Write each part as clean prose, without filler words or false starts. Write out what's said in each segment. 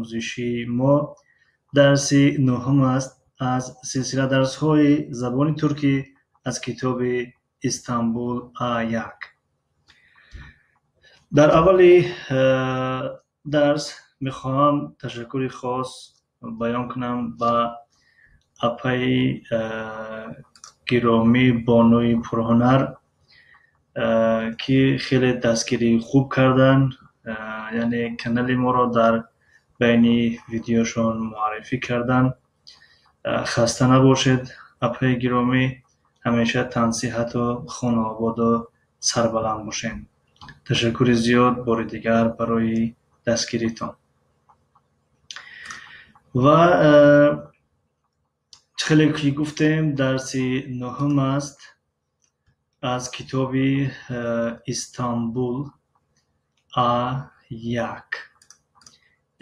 омӯзишии мо дарси нуҳум аст аз силсила дарсҳои забони туркӣ аз китоби Истанбул А1. Дар аввали дарс мехоҳам ташаккури хос баён кунам ба апаи гиромӣ, бонуи пурҳунар, ки хеле дастгирии хуб карданд, яъне канали моро дар байни видеошон муаррифӣ карданд. Хаста набошед, апаи гиромӣ, ҳамеша тансиҳату хонаободу сарбаланд бошед. Ташаккури зиёд бори дигар барои дастгиритон. Ва чӣ хеле ки гуфтем, дарси нуҳум аст аз китоби Истанбул А1.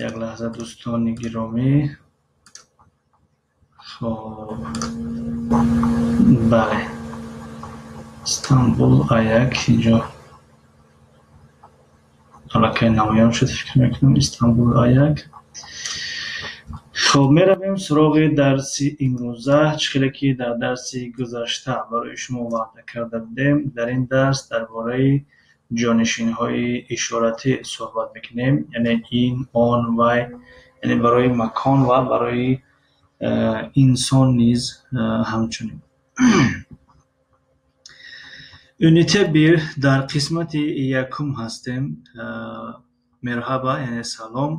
Як лаҳза, дӯстони гиромӣ. Хоб, бале, Истанбул А1 инҷо аллакай намоён шуд, фикр мекунам, Истанбул А1. Хоб, меравем суроғи дарси имрӯза. Чӣ хеле ки дар дарси гузашта барои шумо ваъда карда будем, дар ин дарс дар бораи ҷонишинҳои ишоратӣ суҳбат мекунем, яъне ин, он, вай, яъне барои макон ва барои инсон низ ҳамчунин. Ünite 1, дар қисмати якум ҳастем. Merhaba, яъне салом.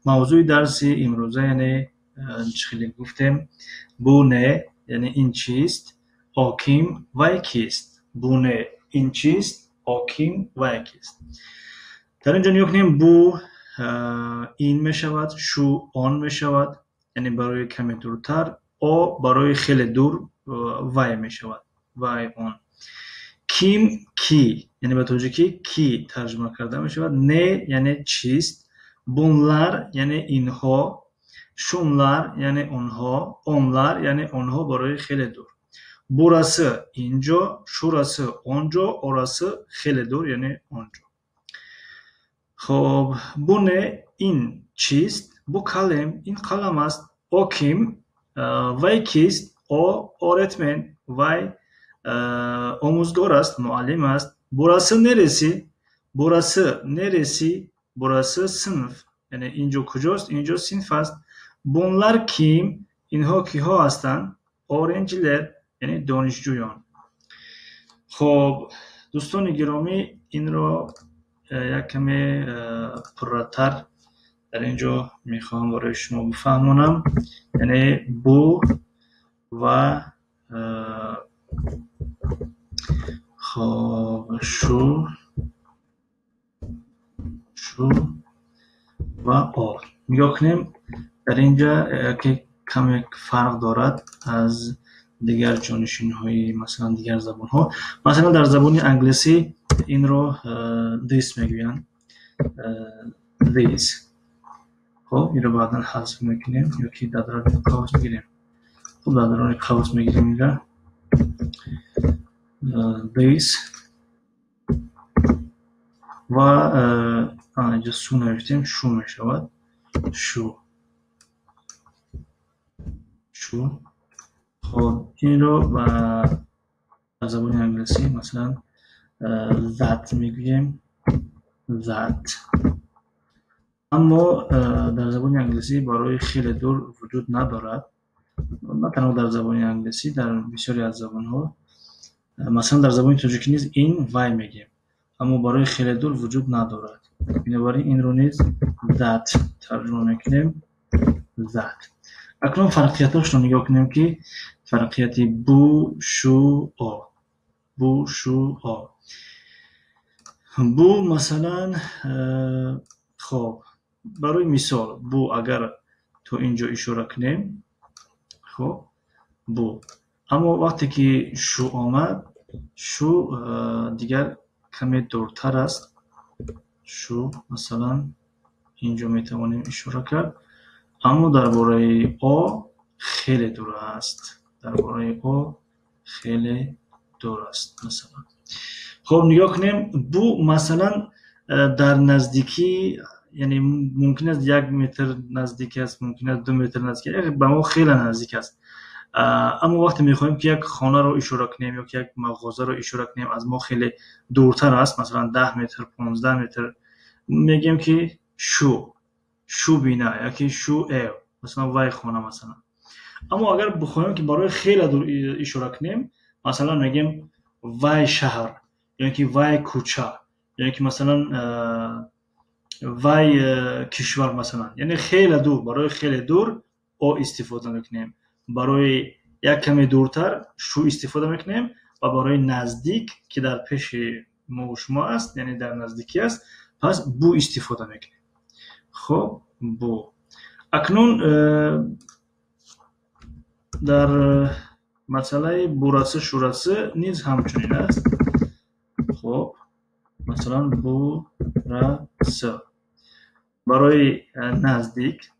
Мавзӯи дарси имрӯза, яъне чӣ хеле гуфтем, bu ne, яъне ин чист, o kim, вай кист. Bu ne, ин чист, o kim, вай кист. Дар ин ҷо нигоҳ кунем: bu ин мешавад, şu он мешавад, яъне барои каме дуртар, o барои хеле дур, вай мешавад, вай, он. Kim, ки, яъне ба тоҷикӣ ки тарҷума карда мешавад, ne яъне чист, bunlar яъне инҳо, şunlar яъне онҳо, onlar яъне онҳо барои хеле дур. Burası инҷо, şurası онҷо, orası хеле дур, яъне онҷо. Хоб, bu ne, ин чист, bu kalem, ин қалам аст, o kim, вай кист, o öğretmen, вай омӯзгор аст, муаллим аст. Burası neresi, burası neresi, burası sınıf, яъне инҷо куҷост, инҷо синф аст. Bunlar kim, инҳо киҳо ҳастанд, öğrenciler, яъне донишҷӯён. Хоб, дӯстони гиромӣ, инро як каме пурратар дар ин ҷо мехоҳам барои шумо бифаҳмонам, яъне bu ва хоб, şu ва o. Нигоҳ кунем, дар ин ҷа яке каме фарқ дорад аз дигар ҷонишинҳои, масалан, дигар забонҳо. Масалан, дар забони англисӣ инро this мегӯянд, this. Хоб, инро баъдан ҳазф мекунем ё ки дар даруни қавс мегирем. Хоб, дар даруни қавс мегирем инра this ва инҷо su навиштем, şu мешавад, şu, şu. Хоб, инро дар забони англисӣ, масалан, that мегӯем, that. Аммо дар забони англисӣ барои хеле дур вуҷуд надорад. На танҳо дар забони англисӣ, дар бисёре аз забонҳо, масалан, дар забони тоҷикӣ низ ин, вай мегӯем, аммо барои хеле дур вуҷуд надорад. Бинобар ин инро низ that тарҷума мекунем, that. Акнун фарқиятҳошро нигоҳ кунем, ки фарқияти bu, şu, o. Bu, şu, o. Bu, масалан, хоб, барои мисол, bu агар то ин ҷо ишора кунем, хоб, bu. Аммо вақте ки şu омад, şu дигар каме дуртар аст. Şu, масалан, инҷо метавонем ишора кард, аммо дар бораи о хеле дур аст, дар бораи о хеле дур аст, масалан. Хоб, нигоҳ кунем: bu, масалан, дар наздикӣ Яъне мумкин аст 1 метр наздик аст, мумкин аст 2 метр наздик аст, ба мо хеле наздик аст. Аммо вақте мехоҳем, ки як хонаро ишора кунем ё ки як мағозаро ишора кунем, аз мо хеле дуртар аст, масалан 10 метр, 15 метр, мегӯем, ки şu bina ёки şu ev, масалан, вай хона, масалан. Аммо агар бихоҳем, ки барои хеле дур ишора кунем, масалан, мегӯем вай шаҳр ё ки вай кӯча ё ки, масалан, вай кишвар, масалан, яъне хеле дур, барои хеле дур o истифода мекунем, барои як каме дуртар şu истифода мекунем ва барои наздик, ки дар пеши мо шумо аст, яъне дар наздикӣ аст, пас bu истифода мекунем. Хоб, bu. Акнун дар масъалаи burası, şurası низ ҳамчунин аст. Хоб, масалан, burası барои наздик,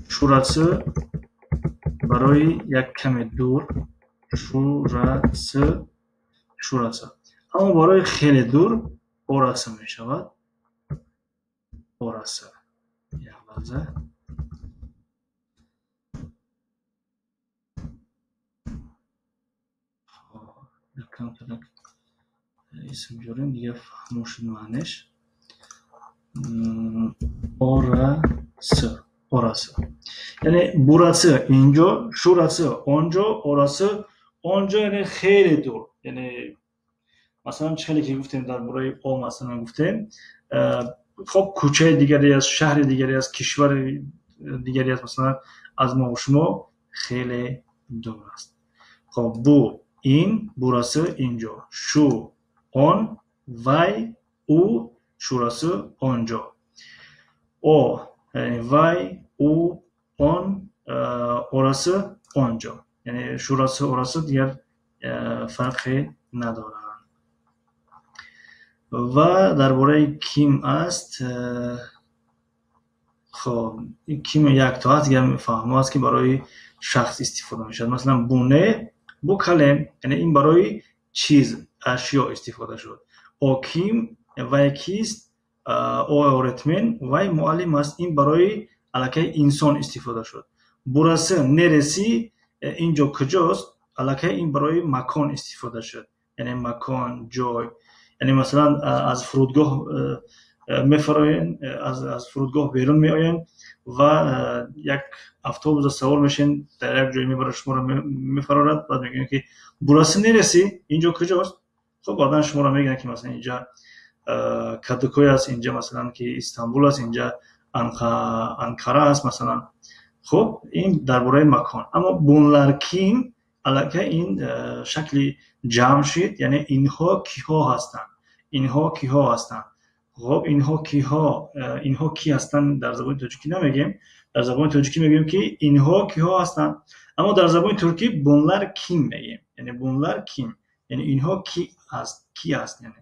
şurası барои як каме дур, şurası, şurası. Аммо барои хеле дур orası мешавад. Orası. Як лаҳза. Якам исм ҷорем, дигар фаҳмо шуд маънеш. Orası, orası. Яъне burası инҷо, şurası онҷо, orası онҷо, яъне хеле дур. Яъне, масалан, чӣ хеле ки гуфтем дар бораи о, масалан, гуфтем, хоб, кӯчаи дигаре аст, шаҳри дигаре аст, кишвари дигаре аст, масалан, аз мо шумо хеле дур аст. Хоб, bu ин, burası инҷо, şu он, вай, ӯ, şurası онҷо, о яъне вай, ӯ, он, orası онҷо, яъне şurası, orası дигар фарқе надоранд. Ва дар бораи kim аст. Хоб, kim якто аст, дигар фаҳмо аст, ки барои шахс истифода мешавад. Масалан, bu ne? Bu kalem, яъне ин барои чиз, ашё истифода шуд. O kim, вай кист? O öğretmen, вай муаллим аст, ин барои аллакай инсон истифода шуд. Burası neresi, инҷо куҷост? Аллакай ин барои макон истифода шуд, яъне макон, ҷой. Яъне, масалан, аз фурудгоҳ мефароен, аз фурудгоҳ берун меоем ва як автобуса савор мешем, дар як ҷой мебарад, шуморо мефарорад, баъд мегӯем, ки burası neresi, инҷо куҷост? Хоб, баъдан шуморо мегӯянд, ки, масалан, инҷа Кадыкой аст, инҷа, масалан, ки Истанбул аст, инҷа Анкара аст, масалан. Хоб, ин дар бораи макон. Аммо bunlar kim, аллакай ин шакли ҷамъ шид, яъне инҳо киҳо ҳастанд, инҳо киҳо ҳастанд. Хоб, инҳо киҳо, инҳо ки ҳастанд дар забони тоҷикӣ намегӯем. Дар забони тоҷикӣ мегӯем, ки инҳо киҳо ҳастанд, аммо дар забони туркӣ bunlar kim мегӯем, яъне bunlar kim, яъне инҳо ки аст, ки аст. Яъне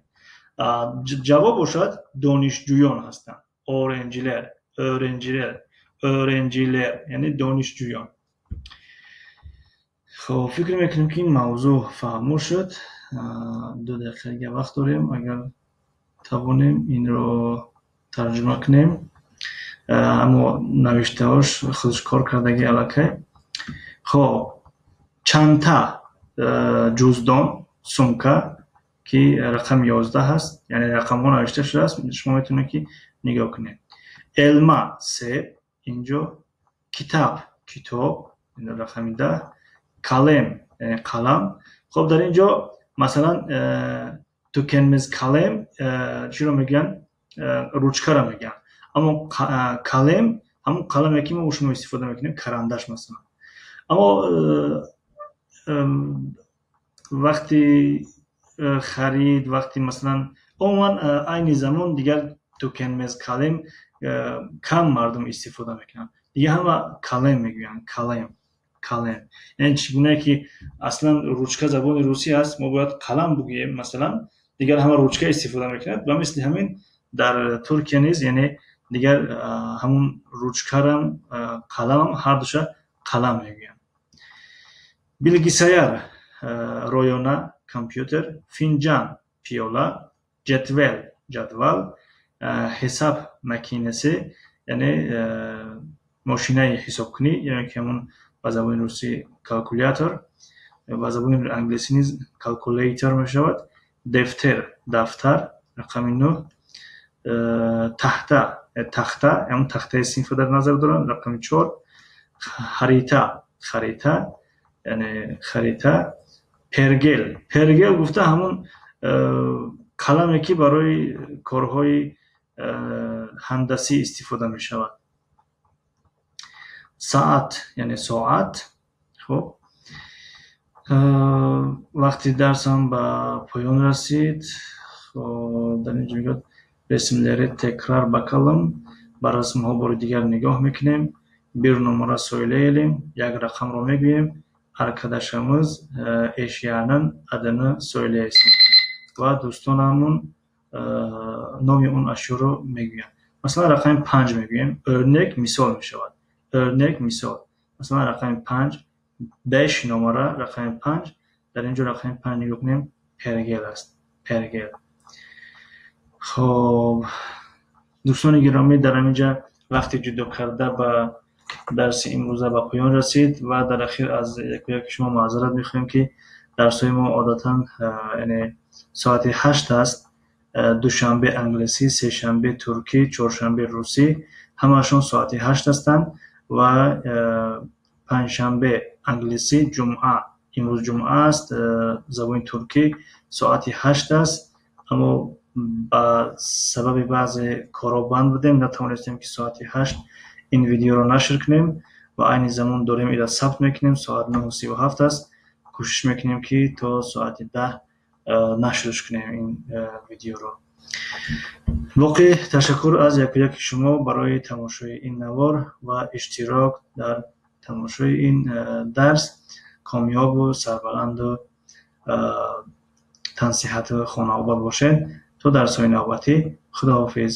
ҷавоб бошад, донишҷӯён ҳастанд. Öğrenciler, öğrenciler, öğrenciler, яъне донишҷӯён. Хоб, фикр мекунем, ки ин мавзӯъ фаҳмо шуд. 2 дақиқа дига вақт дорем, агар тавонем, инро тарҷума кунем, аммо навиштаҳош худш кор кардаги аллакай. Хоб, çanta, ҷуздон, сумка, ки рақами 11 ҳаст, яъне рақамҳо навишта шудааст, шумо метавонед, ки нигоҳ кунед. Elma, себ инҷо, kitap, китоб, рақами 10, kalem, яъне қалам. Хоб, дар ин ҷо, масалан, tükenmez kalem чиро мегӯянд? Ручкаро мегӯянд, аммо kalem ҳамон қаламе, ки мо шумо истифода мекунем, карандаш, масалан. Аммо вақти харид, вақти, масалан, умуман, айни замон дигар tükenmez kalem кам мардум истифода мекунанд, дигар ҳама kalem мегӯянд, kalem, kalem. Яъне чӣ гунае ки аслан ручка забони русӣ аст, мо бояд қалам бигӯем, масалан, дигар ҳама ручка истифода мекунад. Ва мисли ҳамин дар Туркия низ, яъне дигар ҳамун ручкарам, қаламам, ҳардуша қалам мегӯянд. Bilgisayar, ройона, компютер, fincan, пиёла, cetvel, ҷадвал. Hesap makinesi, яъне мошинаи ҳисобкунӣ, яъне ки ҳамон ба забони русӣ калькулятор, ба забони англисӣ низ calculator мешавад. Defter, дафтар, рақами 9. Tahta, тахта, ҳамон тахтаи синфро дар назар доранд, рақами 4. Harita, харита, яъне харита. Pergel, пергел гуфта ҳамон қаламе ки барои корҳои ҳандасӣ истифода мешавад. Saat, яъне соат. Хуб, вақти дарсам ба поён расид. Дар инҷо мегӯяд: Resimlere tekrar bakalım. Ба расмҳо бори дигар нигоҳ мекунем. Bir numara söyleyelim. Як рақамро мегӯем. Arkadaşımız eşyanın adını söylesin. Ва дӯстонамон номи он ашёро мегӯянд. Масалан, рақами 5 мегӯем. Örnek, мисол мешавад. Örnek, мисол. Масалан, рақами 5, 5 numara, рақами 5. Дар инҷо рақами 5 нигоҳ кунем, pergel аст. Pergel. Хоб, дӯстони гиромӣ, дар ҳаминҷа вақти ҷудо карда ба дарси имрӯза ба поён расид ва дар ахир аз яку яки шумо маъзарат мехоҳем, ки дарсҳои мо одатан, яъне, соати 8 аст. Душанбе англисӣ, сешанбе туркӣ, чоршанбе русӣ, ҳамаашон соати 8 ҳастанд ва панҷшанбе англисӣ, ҷумъа, имрӯз ҷумъа аст, забони туркӣ соати 8 аст. Аммо ба сабаби баъзе корҳо банд будем, натавонистем, ки соати 8 ин видеоро нашр кунем ва айни замон дорем ира сабт мекунем, соат 9:37 аст. Кӯшиш мекунем, ки то соати 10 нашрш кунем ин видеоро. Боқӣ ташаккур аз яку яки шумо барои тамошои ин навор ва иштирок дар тамошои ин дарс. Комёбу сарбаланду тансиҳату хонаобод бошед. То дарсҳои навбатӣ, худоҳофиз.